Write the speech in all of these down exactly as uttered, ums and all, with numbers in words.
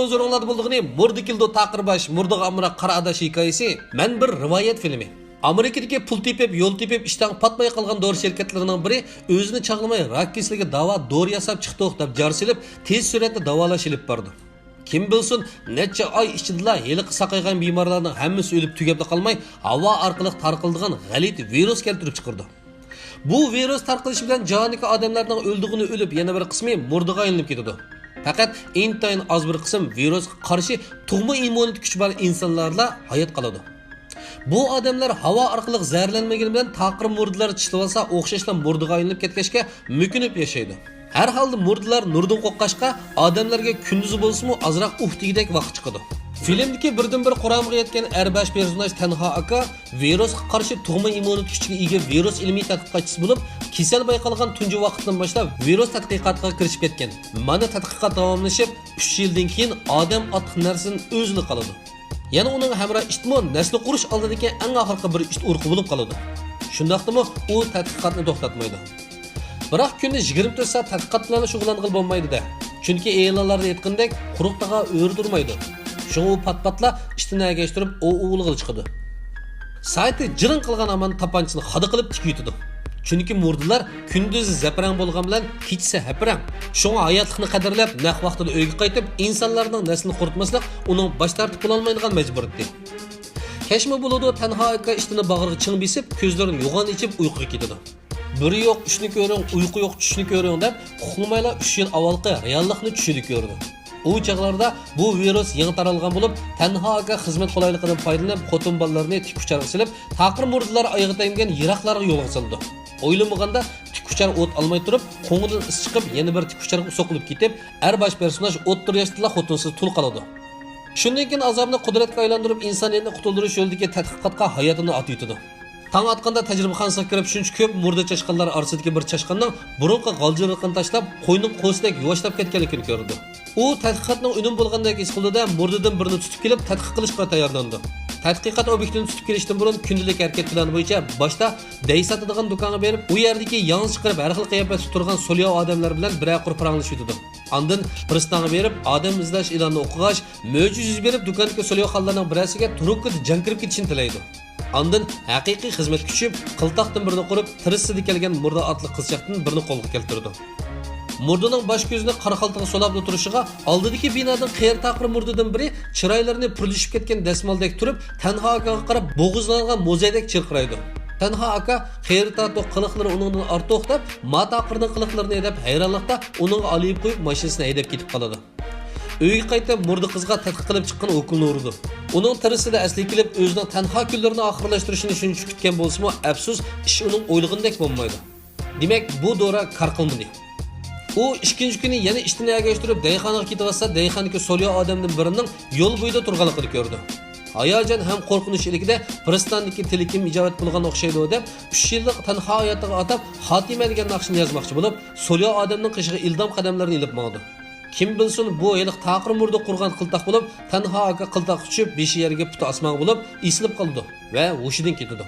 ھۇزۇرۇڭلاردا بولىدىغىنى مۇردا كېلىدۇ تاقىر باش، مۇردىغا ئامراق قارا ئاداش ھېكايىسى. مەن بىر رىۋايەت فىلىمى. ئامېرىكىدىكى پۇل تېپىپ، يول تېپىپ، ئىشتانغا پاتماي قالغان دورا شىركەتلىرىنىڭ بىرى ئۆزىنى چاغلىماي راك كېسىلىگە داۋا دورا ياساپ چىقتۇق دەپ جار سېلىپ، تېز سۈرئەتتە داۋالاش ئېلىپ بارىدۇ. كىم بىلسۇن، نەچچە ئاي ئىچىدىلا ھېلىقى ساقايغان بىمارلارنىڭ ھەممىسى ئۆلۈپ تۈگەپلا قالماي، ھاۋا ئارقىلىق تارقىلىدىغان غەلىتە ۋىرۇس كەلتۈرۈپ چىقىرىدۇ. بۇ ۋىرۇس تارقىلىشى بىلەن جاھاندىكى ئادەملەرنىڭ ئۆلىدىغىنى ئۆلۈپ، يەنە بىر قىسمى مۇردىغا ئايلىنىپ كېتىدۇ. پەقەت ئىنتايىن ئاز بىر قىسىم ۋىرۇسقا قارشى تۇغما ئىممۇنىتېت كۈچى بار ئىنسانلارلا ھايات قالىدۇ. بۇ ئادەملەر ھاۋا ئارقىلىق زەھەرلەنمىگىنى بىلەن تاقىر مۇردىلار چىشلىۋالسا ئوخشاشلا مۇردىغا ئايلىنىپ كەتكەچكە مۆكۈنۈپ ياشايدۇ. ھەر ھالدا مۇردىلار نۇردىن قورققاچقا، ئادەملەرگە كۈندۈزى بولسىمۇ ئازراق ئۇھ دېگۈدەك ۋاقىت چىقىدۇ. فىلىمدىكى بىردىنبىر قۇرامىغا يەتكەن ئەر باش پېرسوناژ تەنھا ئاكا ۋىرۇسقا قارشى تۇغما ئىممۇنىتېت كۈچىگە ئىگە ۋىرۇس ئىلمىي تەتقىقاتچىسى بولۇپ، كېسەل بايقالغان تۇنجى ۋاقىتتىن باشلاپ ۋىرۇس تەتقىقاتىغا كىرىشىپ كەتكەن. مانا تەتقىقات داۋاملىشىپ، ئۈچ يىلدىن كېيىن ئادەم ئاتلىق نەرسىدىن ئۆزىلا قالىدۇ. يەنە ئۇنىڭ ھەمراھ ئىتىمۇ نەسلى قۇرۇش ئالدىدىكى ئەڭ ئاخىرقى بىر ئىت ئۇرۇقى بولۇپ قالىدۇ. شۇنداقتىمۇ ئۇ تەتقىقاتنى توختاتمايدۇ. بىراق كۈندە يىگىرمە تۆت سائەت تەتقىقات بىلەن شۇغۇللانغىلى بولمايدۇ-دە. چۈنكى ئېلانلاردا ئېيتقىنىدەك، قۇرۇق تاغا ئۆرە تۇرمايدۇ. شۇڭا ئۇ پات-پاتلا ئىتىنى ئەگەشتۈرۈپ ئوۋ ئوۋلىغىلى چىقىدۇ. سايتى جىرىڭ قىلغان ھامان تاپانچىنى خادا قىلىپ تىكىۋېتىدۇ. چۈنكى مۇردىلار كۈندۈزى زەپىرەڭ بولغان بىلەن كېچىسى ھەپرەڭ. شۇڭا ھاياتلىقنى قەدىرلەپ، نەق ۋاقتىدا ئۆيگە قايتىپ، ئىنسانلارنىڭ نەسلىنى قۇرۇتماسلىق ئۇنىڭ باش تارتىپ بولالمايدىغان مەجبۇرىيىتى. كەچمۇ بولىدۇ، تەنھا ئاكا ئىتىنى باغرىغا چىڭ بېسىپ، كۆزلىرىنى يوغان ئېچىپ ئۇيقۇغا كېتىدۇ. بىرى يوق ئۈچنى كۆرۈڭ، ئۇيقۇ يوق چۈشنى كۆرۈڭ دەپ، ئۇخلىمايلا ئۈچ يىل ئاۋۋالقى رېئاللىقنى چۈشىدە كۆرىدۇ. ئۇ چاغلاردا بۇ ۋىرۇس يېڭى تارالغان بولۇپ، تەنھا ئاكا خىزمەت قولايلىقىدىن پايدىلىنىپ، خوتۇن بالىلىرىنى تىككۈچارغا سېلىپ، تاقىر مۇردىلار ئايىغى تەگمىگەن يىراقلارغا يولغا سالىدۇ. ئويلىمىغاندا تىككۈچار ئوت ئالماي تۇرۇپ، قوڭىدىن ئىس چىقىپ، يەنە بىر تىككۈچارغا سوقۇلۇپ كېتىپ، ئەر باش پېرسوناژ ئوتتۇرا ياشتىلا خوتۇنسىز تۇل قالىدۇ. شۇندىن كېيىن ئازابنى قۇدرەتكە ئايلاندۇرۇپ، ئىنسانىيەتنى قۇتۇلدۇرۇش يولىدىكى تەتقىقاتقا ھاياتىنى ئاتىۋېتىدۇ. تاڭ ئاتقاندا تەجرىبىخانىسىغا كىرىپ، شۇنچە كۆپ مۇردە چاشقانلار ئارىسىدىكى بىر چاشقاننىڭ بۇرۇنقى غالجىرلىقىنى تاشلاپ، قوينىڭ قوزىسىدەك يۇۋاشلاپ كەتكەنلىكىنى كۆرىدۇ. ئۇ تەتقىقاتنىڭ ئۈنۈمى بولغاندەك ھېس قىلىدۇ-دە، مۇردىدىن بىرنى تۇتۇپ كېلىپ، تەتقىق قىلىشقا تەييارلىنىدۇ. تەتقىقات ئوبيېكتىنى تۇتۇپ كېلىشتىن بۇرۇن، كۈندىلىك ھەرىكەت پىلانى بويىچە باشتا دەي ساتىدىغان دۇكانغا بېرىپ، ئۇ يەردىكى ياڭزا چىقىرىپ، ھەر خىل قىياپەتتە تۇرغان سولياۋ ئادەملەر بىلەن بىرەر قۇر پاراڭلىشىۋېتىدۇ. ئاندىن پىرىستانغا بېرىپ، ئادەم ئىزدەش ئېلانىنى ئوقۇغاچ، مۆجىزە يۈز بېرىپ، دۇكاندىكى سولياۋ خانلارنىڭ بىرەرسىگە تۇرۇپكىدا جان كىرىپ كېتىشىنى تىلەيدۇ. ئاندىن ھەقىقىي خىزمەتكە چۈشۈپ، قىلتاقتىن بىرنى قۇرۇپ، تىرىسىدە كەلگەن مۇردە ئاتلىق قىزچاقتىن بىرنى قولغا كەلتۈرىدۇ. مۇردىنىڭ باش كۆزىنى قارا خالتىغا سولاپلا تۇرۇشىغا، ئالدىدىكى بىنادىن قېرى تاقىر مۇردىدىن بىرى چىرايلىرىنى پۈرلىشىپ كەتكەن دەسمالدەك تۈرۈپ، تەنھا ئاكىغا قاراپ بوغۇزلانغان موزەيدەك چىرقىرايدۇ. تەنھا ئاكا، «قېرى تاتۇق، قىلىقلىرى ئۇنىڭدىن ئارتۇق» دەپ، «ما تاقىرنىڭ قىلىقلىرىنى» دەپ ھەيرانلىقتا ئۇنىڭغا ئالىيىپ قويۇپ، ماشىنىسىنى ھەيدەپ كېتىپ قالىدۇ. ئۆيگە قايتىپ، مۇردە قىزغا تەتقىق قىلىپ چىققان ئوكۇلنى ئۇرىدۇ. ئۇنىڭ تىرىسىدە ئەسلىگە كېلىپ، ئۆزىنىڭ تەنھا كۈنلىرىنى ئاخىرلاشتۇرۇشىنى شۇنچە كۈتكەن بولسىمۇ، ئەپسۇس، ئىش ئۇنىڭ ئويلىغىنىدەك بولمايدۇ. دېمەك، بۇ دورا كار قىلمىدى. ئۇ ئىككىنچى كۈنى يەنە ئىتىنى ئەگەشتۈرۈپ، دەيخانىغا كېتىۋاتسا، دەيخاندىكى سولياۋ ئادەمدىن بىرىنىڭ يول بويىدا تۇرغانلىقىنى كۆرىدۇ. ھاياجان ھەم قورقۇنچ ئىلكىدە پىرىستاندىكى تىلىكىم ئىجابەت بولغان ئوخشايدۇ دەپ، ئۈچ يىللىق تەنھا ھاياتىغا ئاتاپ، خاتىمە دېگەن ناخشىنى يازماقچى بولۇپ، سولياۋ ئادەمنىڭ قېشىغا ئىلدام قەدەملىرىنى ئېلىپ ماڭىدۇ. كىم بىلسۇن، بۇ ھېلىقى تاقىر مۇردە قۇرغان قىلتاق بولۇپ، تەنھا ئاكا قىلتاققا چۈشۈپ، بېشى يەرگە، پۇتى ئاسمانغا بولۇپ، ئېسىلىپ قالىدۇ ۋە ھوشىدىن كېتىدۇ.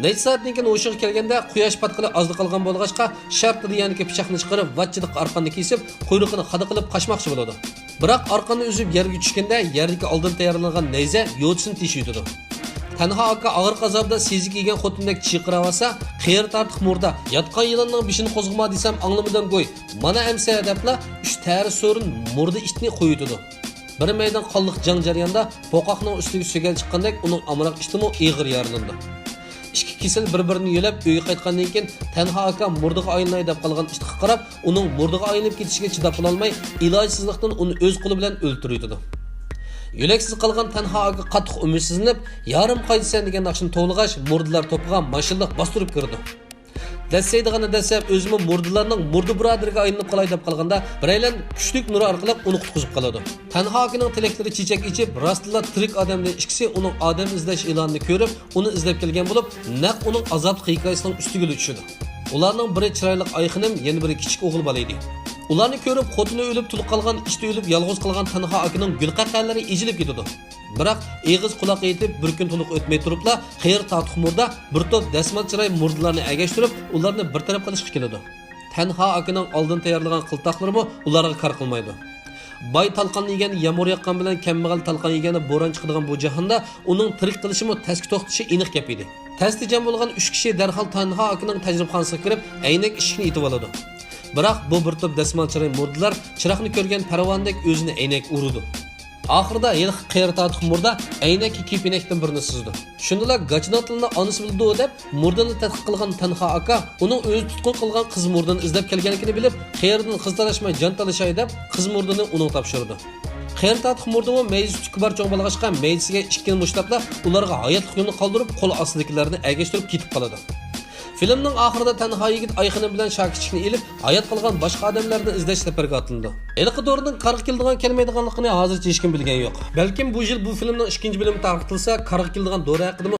نەچچە سائەتتىن كېيىن ھوشىغا كەلگەندە، قۇياش پاتقىلى ئازلا قالغان بولغاچقا، شارتتىلا يەنىكى پىچاقنى چىقىرىپ، ۋاچچىدىق ئارقاننى كېسىپ، قۇيرۇقىنى خادا قىلىپ قاچماقچى بولىدۇ. بىراق ئارقاننى ئۈزۈپ يەرگە چۈشكەندە، يەردىكى ئالدىن تەييارلانغان نەيزە يوتىسىنى تېشىۋېتىدۇ. تەنھا ئاكا ئاغرىق ئازابىدا سېزىك يېگەن خوتۇندەك چىرقىراۋاتسا، قېرى تارتۇق مۇردە، «ياتقان يىلاننىڭ بېشىنى قوزغىما دېسەم ئاڭلىمىدىڭغۇي، مانا ئەمسە» دەپلا ئۈچ تەرە سورۇن مۇردە ئىتنى قويۇۋېتىدۇ. بىر مەيدان قانلىق جەڭ جەريانىدا پوقاقنىڭ ئۈستىگە سۆگەل چىققاندەك ئۇنىڭ ئامراق ئىتىمۇ ئېغىر يارىلىنىدۇ. ئىككى كېسەل بىر-بىرىنى يۆلەپ ئۆيگە قايتقاندىن كېيىن، تەنھا ئاكا مۇردىغا ئايلىناي دەپ قالغان ئىتىغا قاراپ، ئۇنىڭ مۇردىغا ئايلىنىپ كېتىشىگە چىداپ بولالماي، ئىلاجسىزلىقتىن ئۇنى ئۆز قولى بىلەن ئۆلتۈرۈۋېتىدۇ. يۆلەكسىز قالغان تەنھا ئاكا قاتتىق ئۈمىدسىزلىنىپ، «يارىم قايتىسەن» دېگەن ناخشىنى توۋلىغاچ، مۇردىلار توپىغا ماشىنىلىق باستۇرۇپ كىرىدۇ. دەسسەيدىغىنى دەسسەپ، ئۆزىمۇ مۇردىلارنىڭ مۇردا بۇرادىرىگە ئايلىنىپ قالاي دەپ قالغاندا، بىرەيلەن كۈچلۈك نۇرى ئارقىلىق ئۇنى قۇتقۇزۇپ قالىدۇ. تەنھا ئاكىنىڭ تىلەكلىرى چېچەك ئېچىپ، راستتىنلا تىرىك ئادەمدىن ئىككىسى ئۇنىڭ ئادەم ئىزدەش ئېلانىنى كۆرۈپ، ئۇنى ئىزدەپ كەلگەن بولۇپ، نەق ئۇنىڭ ئازابلىق ھېكايىسىنىڭ ئۈستىگىلا چۈشىدۇ. ئۇلارنىڭ بىرى چىرايلىق ئايخېنىم، يەنە بىرى كىچىك ئوغۇل بالا ئىدى. ئۇلارنى كۆرۈپ، خوتۇنى ئۆلۈپ، تۇلۇق قالغان، ئىتى ئۆلۈپ، يالغۇز قالغان تەنھا ئاكىنىڭ گۈلقەقەلىرى ئېچىلىپ كېتىدۇ. بىراق ئېغىز قۇلاق يېتىپ، بىر كۈن تولۇق ئۆتمەي تۇرۇپلا، قېرى تاتۇق مۇردا بىر توپ دەسمال چىراي مۇردىلارنى ئەگەشتۈرۈپ، ئۇلارنى بىر تەرەپ قىلىشقا كېلىدۇ. تەنھا ئاكىنىڭ ئالدىن تەييارلىغان قىلتاقلىرىمۇ ئۇلارغا كار قىلمايدۇ. باي تالقان يېگەندە يامغۇر ياغقان بىلەن كەمبەغەل تالقان يېگەندە بوران چىقىدىغان بۇ جاھاندا ئۇنىڭ تىرىك قېلىشىمۇ تەسكە توختىشى ئېنىق گەپ ئىدى. تەستە جەم بولغان ئۈچ كىشى دەرھال تەنھا ئاكىنىڭ تەجرىبىخانىسىغا كىرىپ، ئەينەك ئىشىكىنى ئېتىۋالىدۇ. بىراق بۇ بىر توپ دەسمال چىراي مۇردىلار چىراغنى كۆرگەن پەرۋانىدەك ئۆزىنى ئەينەككە ئۇرىدۇ. ئاخىرىدا ھېلىقى قېرى تاتۇق مۇردا ئەينەككە كىيىپ ئەينەكتىن بىرنى سىزىدۇ. شۇندىلا گاچىناتلىنى ئانىسى بىلىدۇ دەپ، مۇردىنى تەتقىق قىلغان تەنھا ئاكا ئۇنىڭ ئۆزى تۇتقۇن قىلغان قىز مۇردىنى ئىزدەپ كەلگەنلىكىنى بىلىپ، قېرىدىن قىز تالاشماي جان تالىشاي دەپ، قىز مۇردىنى ئۇنىڭغا تاپشۇرىدۇ. قېرى تاتۇق مۇردىمۇ مەيدىسى تۈكى بار چوڭ بالىغاچقا، مەيدىسىگە ئىككىنى مۇشتلاپلا، ئۇلارغا ھاياتلىق يولىنى قالدۇرۇپ، قول ئاستىدىكىلەرنى ئەگەشتۈرۈپ كېتىپ قالىدۇ. فىلىمنىڭ ئاخىرىدا تەنھا يىگىت ئايخېنىم بىلەن شاكىچىكنى ئېلىپ، ھايات قالغان باشقا ئادەملەرنى ئىزدەش سەپىرىگە ئاتلىنىدۇ. ھېلىقى دورىنىڭ كارغا كېلىدىغان كەلمەيدىغانلىقىنى ھازىرچە ھېچكىم بىلگەن يوق. بەلكىم بۇ يىل بۇ فىلىمنىڭ ئىككىنچى بۆلۈمى تارقىتىلسا، كارغا كېلىدىغان دورا ھەققىدىمۇ